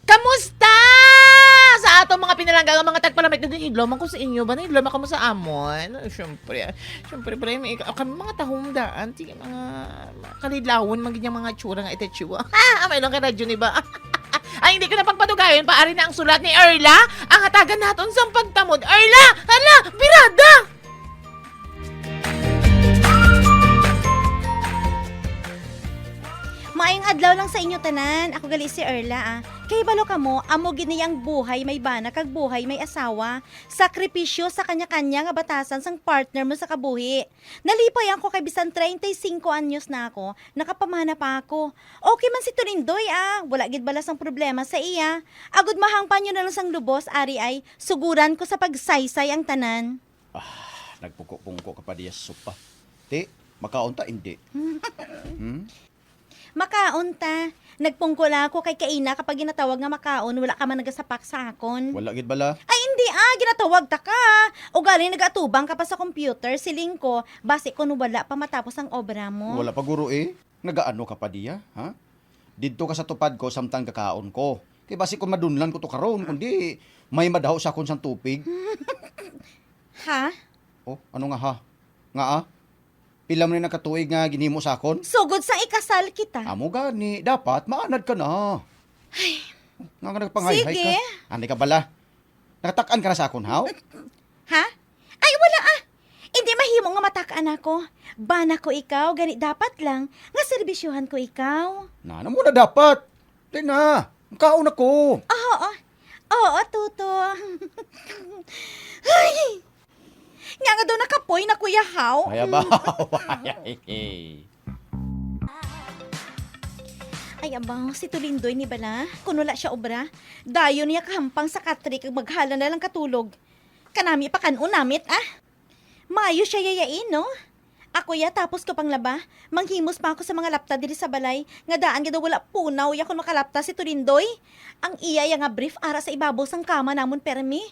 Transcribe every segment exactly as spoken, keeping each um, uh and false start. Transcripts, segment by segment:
Kamusta? Sa atong mga pinalangga nga mga tagpalamig, nahidlaw man ko sa inyo ba? Nahidlaw man kamo sa amon? Ay, syempre. Syempre, pre, may, kami mga tahumdaan, sige, mga, mga kalidlawon, man gid yung mga tsura nga itetsura. Ah, may lang kay radyo ni ba? Ay, hindi ko na pagpadugayon, paari na ang sulat ni Erla. Ang hatagan naton sang pagtamod. Erla! Hala! Birada! Maayong adlaw lang sa inyo tanan. Ako gali si Erla, ah. Kahibalo kamo, amo gid ni ang buhay may bana kag buhay may asawa. Sakripisyo sa kanya-kanya nga batasan sang partner mo sa kabuhi. Nalipay ako kay bisan treinta y cinco anyos na ako, nakapamana pa ako. Okay man si Tulindoy, ah. Wala gid bala sang problema sa iya. Agod mahangpan nyo na lang sang lubos, ari ay, suguran ko sa pagsaysay ang tanan. Ah, nagpungko-pungko ka pa diya sa sopa. Ti, makaon ta, indi? Hmm? Makaon ta. Nagpungko lang ako kay kaina kapag ginatawag nga makaon, wala ka man nagasapak sa akon. Wala gid bala. Ay, hindi ah, ginatawag ta ka. Ugaling nagatubang ka pa sa computer, siling ko, basi kun wala pa matapos ang obra mo. Wala pa guro eh. Nagaano ka pa diya, ha? Didto ka sa tupad ko samtang gakaon ko. Kay basi kun madunlan ko to karon, kundi may madaho sa akon sang tupig. Ha? Oh, ano nga ha? Nga ah? Pila man na ka tuig nga ginhimo sa akon? Sugod sang ikasal kita. Amo gani, dapat maanad ka na. Ay. Nga nga nagpangayhay ka. Sige. Anay ka bala. Nakatak-an ka na sa akon, haw? Ha? Ay, wala ah. Hindi mahimo nga matak-an ako. Bana ko ikaw, gani dapat lang nga serbisyohan ko ikaw. Na, na muna dapat. Di na. Makaon ako. Oo. Oo, Tuto. Ay! Nga nga daw nakapoy na, Kuya Haw. Ay, abaw. Ay, abaw, si Tulindoy ni bala. Kung wala siya obra, dayon niya kahampang sa katri kag maghala na lang katulog. Kanami pa kan-on namit, ah. Maayo siya yayain, no? Ako ya, tapos ko panglaba, manghimos pa ako sa mga lapta diri sa balay, nga daan nga daw wala punaw ya kon makalapta si Tulindoy. Ang iya ya nga brief ara sa ibabaw sang kama namon permi.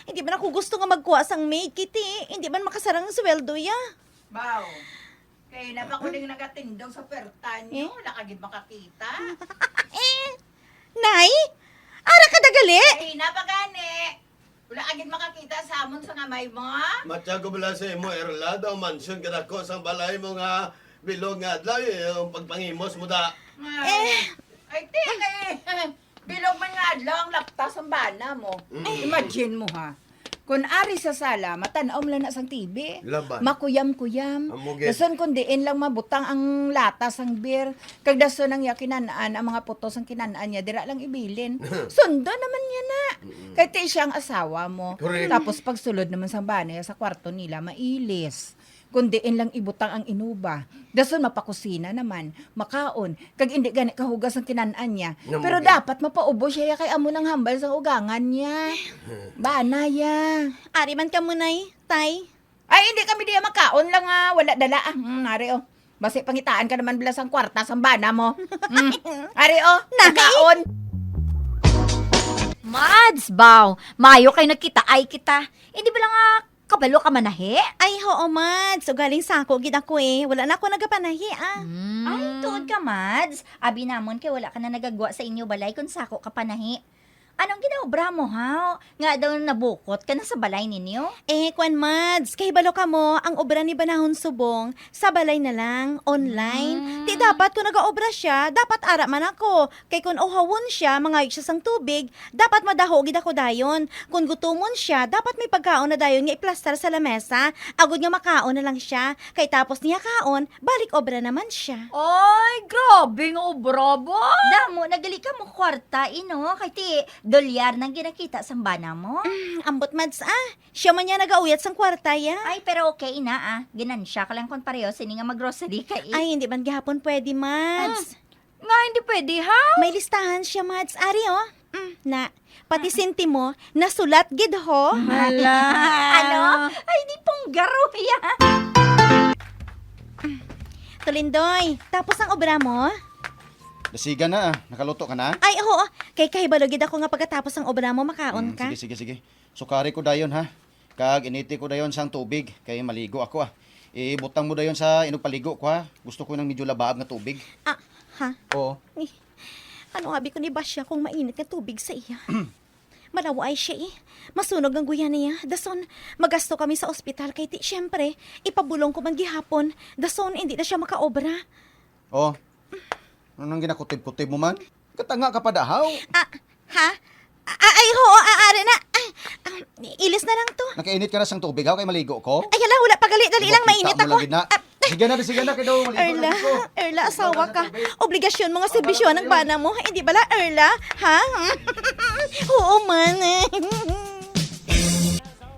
Hindi man ako gusto nga magkuha sang maid, kay ti, hindi man makasarang ang sweldo ya. Baw, kay na pa ko ding nagatindog sa puwerta niyo, Eh? Wala ka gid makakita. Eh, Nay, ara ka dagali. Kay na pa gani. Wala ka gid makakita sa amon sa ngamay mo. Matyago bala sa imo, Erla, daw mansyon kadako sang balay mo nga bilog nga adlaw, eh, yung pagpangimos mo da. Ay, Eh. Ay, ti, kay bilog man nga adlaw ang laptas ang bana mo. Mm. Imagine mo, ha. Kung ari sa sala, matan-aw mo lang na sang T V. Laban. Makuyam-kuyam. Amo gid. Dason kung diin lang mabutang ang lata sang beer. Kag dason ang iya kinan-an, ang mga putos ang kinan-an niya, dira lang ibilin. Sundon naman niya na. Mm-mm. Kay ti siya ang asawa mo. Correct. Tapos pagsulod naman sang bana niya sa kwarto nila, mailis. Kung diin lang ibutang ang inuba. Dason mapakusina naman, makaon, kag indi gani kahugas ang kinan-an niya. Namo Pero gid. Dapat mapaubos siya kay amo nang hambal sang ugangan niya. Bana ya. Ari man ka mo, Nay, Tay. Ay, hindi kami diya makaon lang nga wala dala. Ah, hmm, ari, oh. Basi pangitaan ka naman bala sang kwarta sang bana mo. Hmm. Ari, oh, Nay! Makaon. Mads, baw. Mayo kay nagkitaay kita. Hindi bala nga kabalo ka manahi? Ay, hoo, Mads. Ugaling sako gid ako, eh. Wala na ako nagapanahi, ah. Hmm. Ay, tuod ka, Mads. Abi namon kay wala ka na nagagwa sa inyo balay kung sako ka panahi. Anong ginaobra mo, haw? Nga daw nabukot ka na sa balay ninyo? Eh, kwan, Mads, kahibalo ka mo, ang obra ni Banahon Subong, sa balay na lang, online. Mm. Ti dapat kung nagaobra siya, dapat ara man ako. Kay kung uhawon siya, mangayo siya sang tubig, dapat madaho gid ako dayon. Kung gutumon siya, dapat may pagkaon na dayon nga iplastar sa lamesa, agod nga makaon na lang siya. Kay tapos niya kaon, balik obra naman siya. Ay, grabe nga obra ba? Damo, nagali ka mo kwarta, ino? Kay ti, dolyar nang ginakita sang bana mo? Mm, ambot, Mads, ah. Siya man niya nagauyat sang kwarta, ya. Ay, pero okay na, ah. Ginansya ka lang kung pareho sini nga mag-grocery ka, eh. Ay, hindi man gihapon pwede, Mads. Ah, nga hindi pwede, ha? May listahan siya, Mads. Ari, oh. Mm, na. Pati sentimo, nasulat gid, ho. Hala. Ano? Ay, di pong garuya. Tulindoy, tapos ang obra mo? Dasiga na, ah. Nakaluto ka na? Ay, oo. Kay kahibalo gid ako nga pagkatapos ang obra mo, makaon Mm, ka. Sige, sige, sige. Sukari ko dayon, ha? Kag initi ko dayon sang tubig, kay maligo ako, ah. Ibutang mo dayon sa inugpaligo ko, ha? Gusto ko nang medyo labaab nga tubig. Ah, ha? Oo. Eh, Ano abi kon ibasya ko ang mainit nga tubig sa iya? Malaw-ay siya, eh. Masunog ang guya niya. Dason, magasto kami sa ospital kay ti, siyempre, ipabulong ko man gihapon. Dason, hindi na siya makaobra. Oh, ano nang ginakutib-kutib mo man? Katanga ka pa dahaw. Ah, ha? Ah, ay, oo, ah, ari na. Ah, ah, ilis na lang to. Nakainit ka na sang tubig, ha? Kay maligo ko? Ay, hala, wala pa gali. Dali lang, Makita mainit mo ako. lang gid na. Ah, Sige na, sige na, kay daw maligo Erla, na ko. Erla, asawa ka. Obligasyon mo nga serbisyohan ang bana mo. Hindi bala, Erla? Ha? Oo man.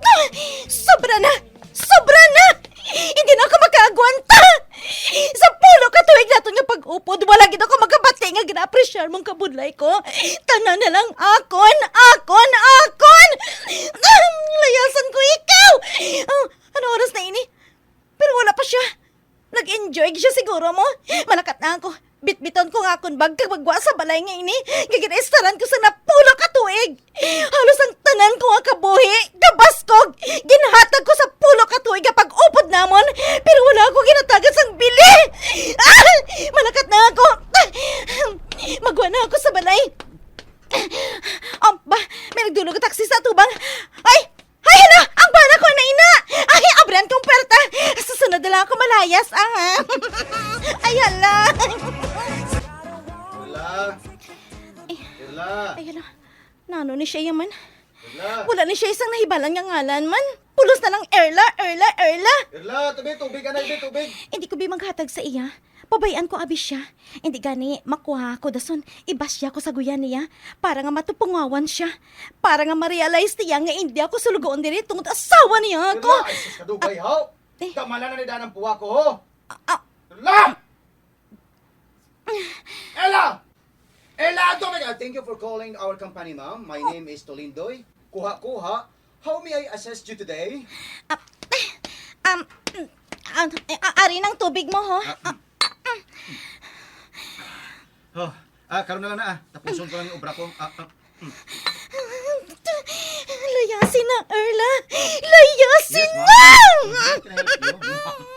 Ah, sobra na! Sobra na! Hindi na ako makaagwanta! Sa pulo ka tuig naton nga pag-upod, wala gid ako makabati nga gina-appreciate mong kabudlay ko. Tanan na lang akon, akon, akon! Ah, layasan ko ikaw! Ah, ano oras na ini? Pero wala pa siya. Nag-enjoy siya siguro mo. Malakat na ako. Bitbiton ko nga akon bag kag magwa sa balay nga ini. Nga ginaistaran ko sa napulo ka tuig. Halos ang tanan ko nga kabuhi, gabaskog, ginhatag ko sa pulo ka tuig nga pag-upod namon. Pero wala ako ginatagan sang bili. Ah! Malakat na ako. Magwa na ako sa balay. Um, ba, may nagdulog nga taxi sa atubang. Ay! Ay, hala! Ang bana ko na ina! Ay, abran kong perta! Sa sunod na lang ako malayas, ah, ha? Ay, hala! Erla! Ay. Erla! Ay, hala. Nano ni siya yaman? Erla! Wala ni siya isang nahibalan nga ngalan man. Pulos na lang Erla, Erla, Erla! Erla, tabi, tubig, anay, tabi, tubig! Hindi ko bi maghatag sa iya. Pabay-an ko abi siya. Hindi gani, makuha ako dason, ibasya ko sa guya niya, para nga matupungawan siya, para nga ma-realize niya nga hindi ako sulugoon diri tungod asawa niya ako. Erla, ay, sus, kadugay, haw! Eh. Damala na ni Danang puwa ko, ho! Ah, ah. Erla! Erla! Erla, adto, thank you for calling our company, ma'am. My name is Tolindoy. Kuha, kuha. How may I assist you today? Ah, um, ah, eh, ah, ari nang tubig mo, ho? Ah, mm. Oh, ah, karon na lang na, ah. Tapuson ko lang yung obra ko. Ah, ah, mm. Layasin na, Erla. Layasin Yes, na! ma'am. Can I help you?